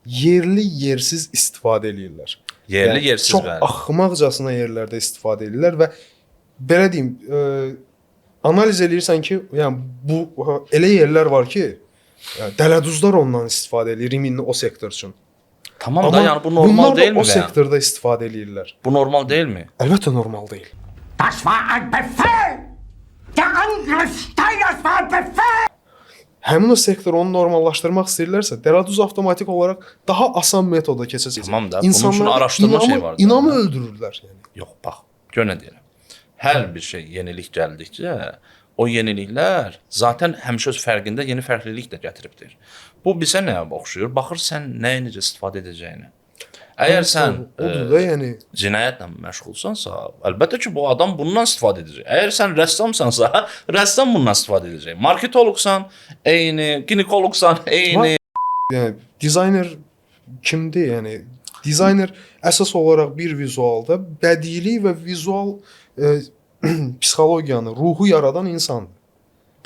Yerli yersiz istifadə eləyirlər. Yerli Yəni, yersiz çox bəli. Axmaqcasına yerlərdə istifadə edirlər və belə deyim, analiz eləyirsən ki, yəni bu elə yerlər var ki, yəni, dələduzlar ondan istifadə eləyir iminli o sektor üçün. Tamam Amma da yəni bu normal bunlar da deyilmi o bəyəm? sektorda istifadə eləyirlər. Bu normal deyilmi? Əlbəttə normal deyil. Das war ein Befehl! Der Angriff Steiners war ein Befehl! Həmin o sektoru onu normallaşdırmaq istəyirlərsə, dələduz avtomatik olaraq daha asan metoda keçəcək. Tamam da, bunun üçün araşdırma şey var da. İnamı öldürürlər yəni. Yox, bax, gör nə deyirəm. Hər bir şey yenilik gəldikcə, o yeniliklər zaten həmişə öz fərqində yeni fərqlilik də gətiribdir. Bu bizə nəyə oxşuyur? Baxır sən nəyə necə istifadə edəcəyinə. Əgər sən Odur da yəni cinayətlə məşğulsansa, əlbəttə ki, bu adam bundan istifadə edəcək. Əgər sən rəssamsansa, rəssam bundan istifadə edəcək. Marketoloqsan, eyni, ginekoloqsan, eyni. Yəni dizayner kimdir? Yəni dizayner əsas olaraq bir vizualda bədiilik və vizual psixologiyanı, ruhu yaradan insandır.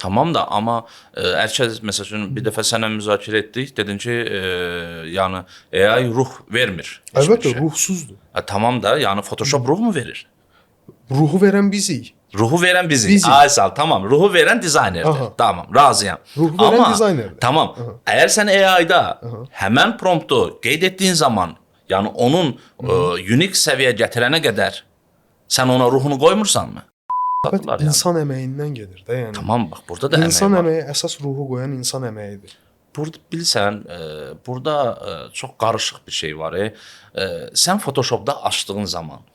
Tamam da, amma hər kəs məsəl üçün bir dəfə sənə müzakirə etdik, dedin ki, yəni AI ruh vermir. Heç bir Əlbəttə şey. Ruhsuzdur. Tamam da, yəni Photoshop ruh mu verir? Ruhu verən bizik. Ruhu verən bizik. Bizik. Ay sağ ol, tamam. Ruhu verən dizaynerdir. Aha. Tamam, razıyam. Ruhu verən Amma, dizaynerdir. Tamam. Əgər sən AI-da həmən promptu qeyd etdiyin zaman, yəni onun unique səviyyə gətirənə qədər sən ona ruhunu qoymursanmı? Əlbəttə, Satırlar yəni. insan əməyindən gedir də yəni. Tamam, bax burada da İnsan əmək var. əməyi əsas ruhu qoyan insan əməyidir. Burada bilirsən, burada çox qarışıq bir şey var. Sən Photoshopda açdığın zaman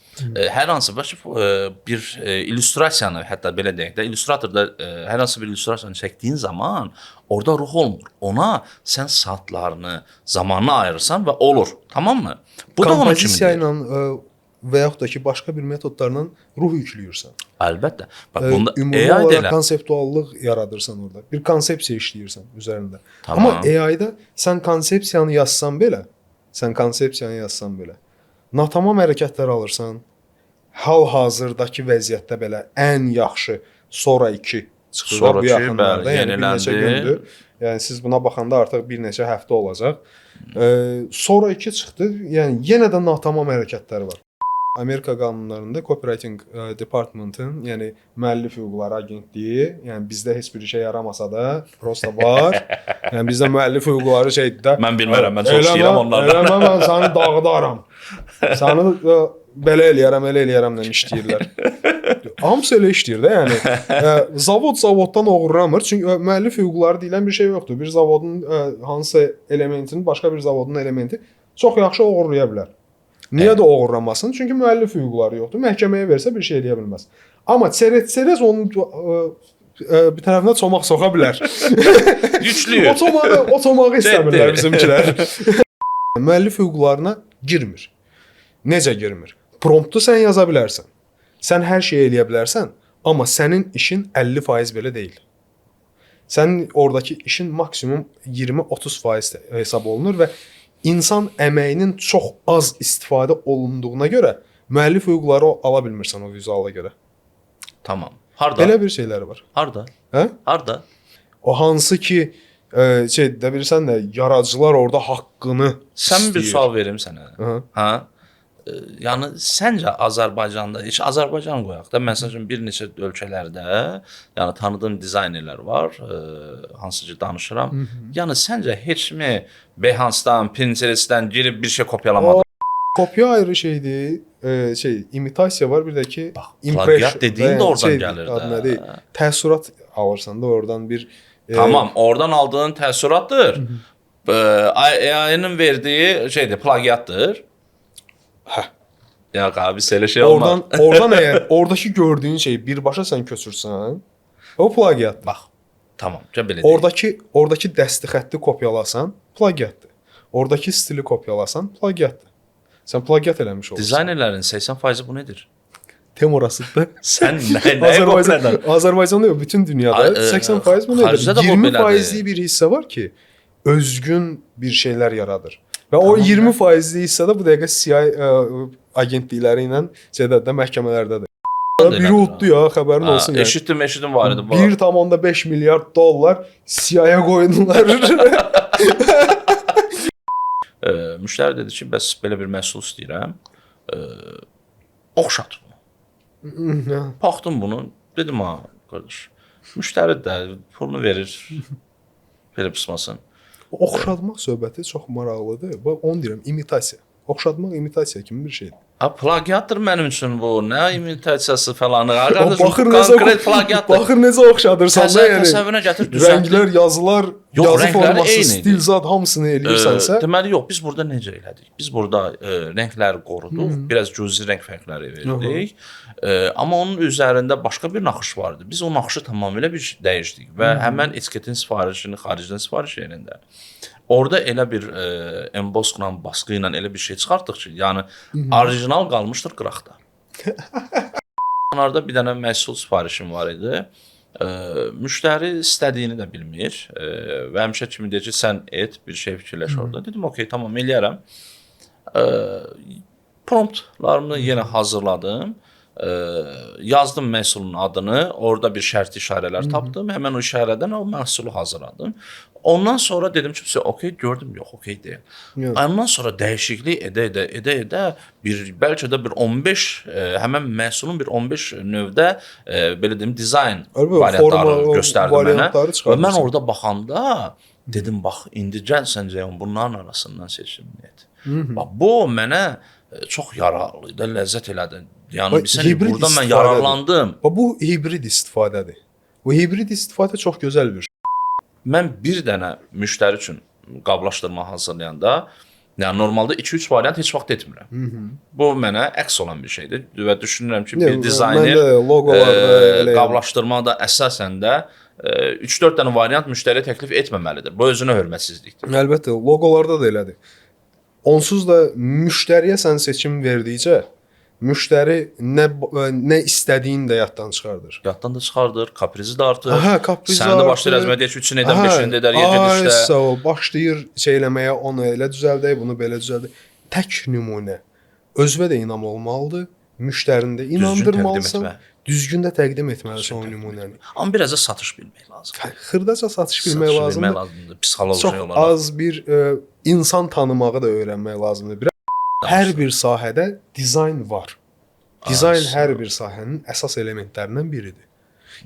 hər hansı bir illüstrasiyanı, hətta belə deyək də, illüstratorda hər hansı bir illüstrasiyanı çəkdiyin zaman orada ruh olmur. Ona sən saatlarını, zamanını ayırırsan və olur. Tamam mı? Bu da onun Kompozisiya kimidir. ilə və yaxud da ki başqa bir metodlarla ruh yükləyirsən. Əlbəttə. Bax bunda Ümumi AI də olaraq elə. konseptuallıq yaradırsan orada. Bir konsepsiya işləyirsən üzərində. Tamam. Amma AI-da sən konsepsiyanı yazsan belə, natamam hərəkətlər alırsan. Hal-hazırdakı vəziyyətdə belə ən yaxşı Sora 2 çıxır da Sora bu 2, yaxınlarda, bəli, yəni bir neçə yeniləndi. gündür. Yəni siz buna baxanda artıq bir neçə həftə olacaq. Sora 2 çıxdı. Yəni yenə də natamam hərəkətlər var. Amerika qanunlarında Copywriting Department'ın, yəni müəllif hüquqları agentliyi, yəni bizdə heç bir işə yaramasa da prosta var. Yəni bizdə müəllif hüquqları şeydir də. Mən bilmərəm, mən çox istəyirəm onlardan. Eləmə, mən səni dağıdaram. Səni belə eləyərəm, elə eləyərəmlə işləyirlər. Hamısı elə işləyir də, yəni. Zavod zavoddan oğurlamır. Çünki müəllif hüquqları deyilən bir şey yoxdur. Bir zavodun hansısa elementini başqa bir zavodun elementi çox yaxşı oğurlaya bilər. Niyə də oğurlamasın? Çünki müəllif hüquqları yoxdur. Məhkəməyə versə bir şey eləyə bilməz. Amma çerez onun bir tərəfinə çomaq soxa bilər. Güclüyür. O çomağı istəmirlər Ciddi. bizimkilər. Müəllif hüquqlarına girmir. Necə girmir? Promptu sən yaza bilərsən. Sən hər şeyi eləyə bilərsən, amma sənin işin 50% belə deyil. Sənin oradakı işin maksimum 20-30% hesab olunur və insan əməyinin çox az istifadə olunduğuna görə müəllif hüquqları ala bilmirsən o vizuala görə. Tamam. Harda? Belə bir şeyləri var. Harda? Hə? Harda? O hansı ki şey də bilirsən də yaradıcılar orada haqqını Sən bir istəyir. sual verim sənə. Aha. Ha? Yəni səncə Azərbaycanda, heç Azərbaycan qoyaq da, məsəl üçün bir neçə ölkələrdə, yəni tanıdığım dizaynerlər var, hansı ki danışıram. Yəni səncə heç mi Behance-dan, Pinterest-dən girib bir şey kopyalamadı? Kopya ayrı şeydir. İmitasiya var, bir də ki Bax, plagiat dediyin də oradan gəlir də. Adı nədir? Təəssürat alırsan da oradan bir Tamam, oradan aldığın təəssüratdır. AI-nın verdiyi şeydir, plagiatdır. Hə. Ya abi, elə şey olmaz. Oradan əgər oradakı gördüyün şeyi birbaşa sən köçürsən, o plagiatdır. Bax, tamam, gəl belə deyək. Oradakı dəsti xətti kopyalasan, plagiatdır. Oradakı stili kopyalasan, plagiatdır. Sən plagiat eləmiş olursan. Dizaynerlərin 80%-i bu nedir? Tem orasıdır. Sən nə kopyaladın? Azərbaycanda yox, bütün dünyada 80% bu nedir? Xaricdə də bu 20%lik belədir. bir hissə var ki, özgün bir şeylər yaradır. Və o 20%lik hissə də bu dəqiqə CIA agentlikləri ilə şeydə də məhkəmələrdədir. Biri uddu ya, xəbərin olsun yəni. Eşitdim, eşitdim var idi bu. 1,5 milyard dollar CIA qoydular. Müştəri dedi ki, bəs belə bir məhsul istəyirəm. Oxşat bunu. Baxdım bunu, dedim ha, qardaş. Müştəri də pulunu verir. Belə pismasın. Oxşatmaq söhbəti çox maraqlıdır. Bax onu deyirəm, imitasiya. Oxşatmaq imitasiya kimi bir şeydir. Ha, plagiatdır mənim üçün bu. Nə imitasiyası falanı. Ha, qardaş, Baxır necə konkret plagiatdır. Baxır necə oxşadırsan da Təsəvvür, yəni. təsəvvürünə gətir, düzəltdi. Rənglər, yazılar, Yox, yazı rəngləri forması, eyni idi. stil zad hamısını eləyirsənsə, Deməli yox, biz burada necə elədik? Biz burada rəngləri qoruduq, biraz cüzi rəng fərqləri verdik. Amma onun üzərində başqa bir naxış var idi. Biz o naxışı tamamilə bir dəyişdik və həmin etiketin sifarişini xaricdən sifariş verəndə orada elə bir emboskla, baskı ilə elə bir şey çıxartdıq ki, yəni orijinal qalmışdır qıraqda. Onlarda bir dənə məhsul sifarişim var idi. Müştəri istədiyini də bilmir və həmişə kimi deyir ki, sən et, bir şey fikirləş orada. Dedim, okey, tamam eləyərəm. Promptlarımı yenə hazırladım. Yazdım məhsulun adını, orada bir şərti işarələr tapdım. Həmən o işarədən o məhsulu hazırladım. Ondan sonra dedim ki, okey, gördüm, yox, okey deyil. Yox. Ondan sonra dəyişiklik edə-edə bir bəlkə də bir 15 həmən məhsulun bir 15 növdə belə deyim dizayn Əlbəttə, variantları forma, göstərdi mənə. variantları Və mən çıxartmısan. orada baxanda dedim, bax, indi gəl sən Ceyhun bunların arasından seçimini et. Bax, bu mənə çox yararlı idi, ləzzət elədi. Yəni Bax, bilsən, hibrid burada mən istifadədir. yararlandım. Bax bu hibrid istifadədir. Bu hibrid istifadə çox gözəl bir şey. Mən bir dənə müştəri üçün qablaşdırma hazırlayanda, yəni normalda 2-3 variant heç vaxt etmirəm. Bu mənə əks olan bir şeydir və düşünürəm ki, bir Yox, dizayner mən də loqolarda elə qablaşdırma da əsasən də 3-4 dənə variant müştəriyə təklif etməməlidir. Bu özünə hörmətsizlikdir. Əlbəttə, loqolarda da elədir. Onsuz da müştəriyə sən seçim verdikcə müştəri nə istədiyini də yaddan çıxardır. Yaddan da çıxardır, kaprizi də artır. Aha, kaprizi Səni də başlayır artır. əzməyə deyir ki, 3-ünü edər, Aha, 5-ini də edər, yer ay, gedişdə. Sağ ol, başlayır şey eləməyə, onu elə düzəldək, bunu belə düzəldək. Tək nümunə. Özünə də inam olmalıdır, müştərini də inandırmalısan, təqdim etmə. düzgün də təqdim etməlisən o nümunəni. Amma biraz da satış bilmək lazımdır. Xırdaca satış bilmək Satışı lazımdır. bilmək lazımdır. Psixoloji Çox olaraq. az bir insan tanımağı da öyrənmək lazımdır. Biraz hər bir sahədə dizayn var. Dizayn hər bir sahənin əsas elementlərindən biridir.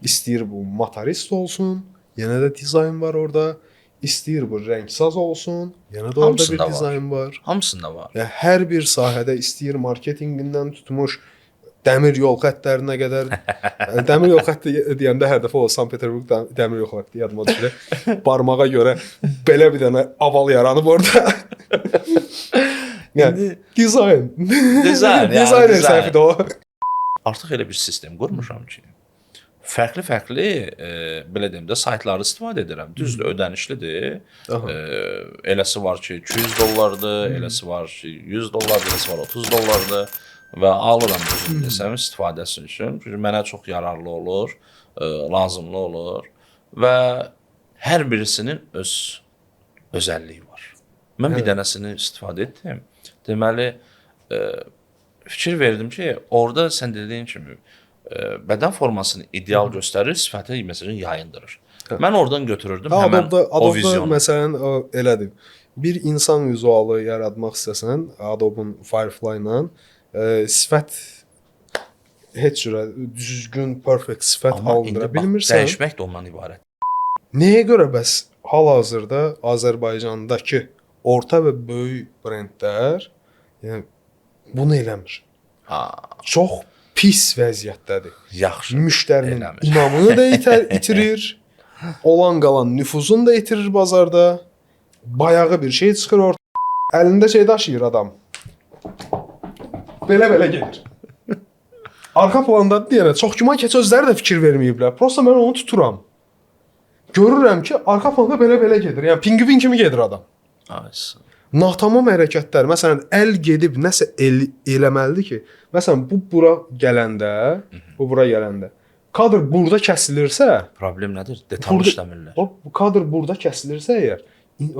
İstəyir bu motorist olsun, yenə də dizayn var orada. İstəyir bu rəngsaz olsun, yenə də orada Hamısında bir var. dizayn var. Hamısında var. Yəni hər bir sahədə istəyir marketinqindən tutmuş dəmir yol xəttlərinə qədər. Yəni, dəmir yol xətti deyəndə hər dəfə o Sankt-Peterburq dəmir yol xətti yadıma düşür. Barmağa görə belə bir dənə aval yaranıb orada. Yəni dizayn. Dizayn, yəni Dizayner dizayn. səhvidir o. Artıq elə bir sistem qurmuşam ki, fərqli-fərqli belə deyim də saytları istifadə edirəm. Düzdür, ödənişlidir. Aha. Eləsi var ki, 200 dollardır, eləsi var ki, 100 dollardır, eləsi var 30 dollardır və alıram düzünü desəm istifadəsi üçün. Çünki mənə çox yararlı olur, lazımlı olur və hər birisinin öz özəlliyi var. Mən bir dənəsini istifadə etdim. Deməli, fikir verdim ki, orada sən dediyin kimi bədən formasını ideal göstərir, sifəti məsələn yayındırır. Mən oradan götürürdüm Ha, həmən Adobe-da o Adobe-da vizyonu. məsələn o elədir. Bir insan vizualı yaratmaq istəsən, Adobe-un Firefly ilə sifət heç cürə düzgün, perfect sifət Amma indi alındıra bax, bilmirsən. dəyişmək də ondan ibarət. Nəyə görə bəs hal-hazırda Azərbaycandakı orta və böyük brendlər yəni bunu eləmir? Ha, Çox pis vəziyyətdədir. yaxşı. Müştərinin Eləmir. inamını da itirir, olan qalan nüfuzunu da itirir bazarda. Bayağı bir şey çıxır ortaya. Əlində şey daşıyır adam. Belə-belə gedir. Arxa planda deyənə çox güman ki, heç özləri də fikir verməyiblər. Prosta mən onu tuturam. Görürəm ki, arxa planda belə-belə gedir. Yəni pinqvin kimi gedir adam. Ay, sağ ol. Natamam hərəkətlər, məsələn, əl gedib nəsə eləməlidir ki, məsələn, bu bura gələndə, bu bura gələndə kadr burada kəsilirsə, Problem nədir? Detallı Burada- işləmirlər. o bu kadr burada kəsilirsə əgər,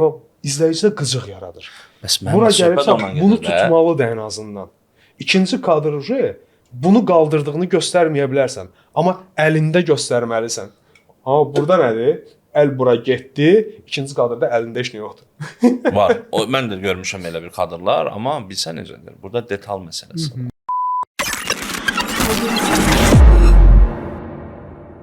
o izləyicidə qıcıq yaradır. Bəs mənim Bura söhbət gəlibsə ondan bunu gedir də. tutmalıdır ən azından. İkinci kadr uje Bunu qaldırdığını göstərməyə bilərsən, amma əlində göstərməlisən. Amma burada nədir? Əl bura getdi, ikinci kadrda əlində heç nə yoxdur. Var. O, mən də görmüşəm elə bir kadrlar, amma bilsən necədir? Burada detal məsələsi var.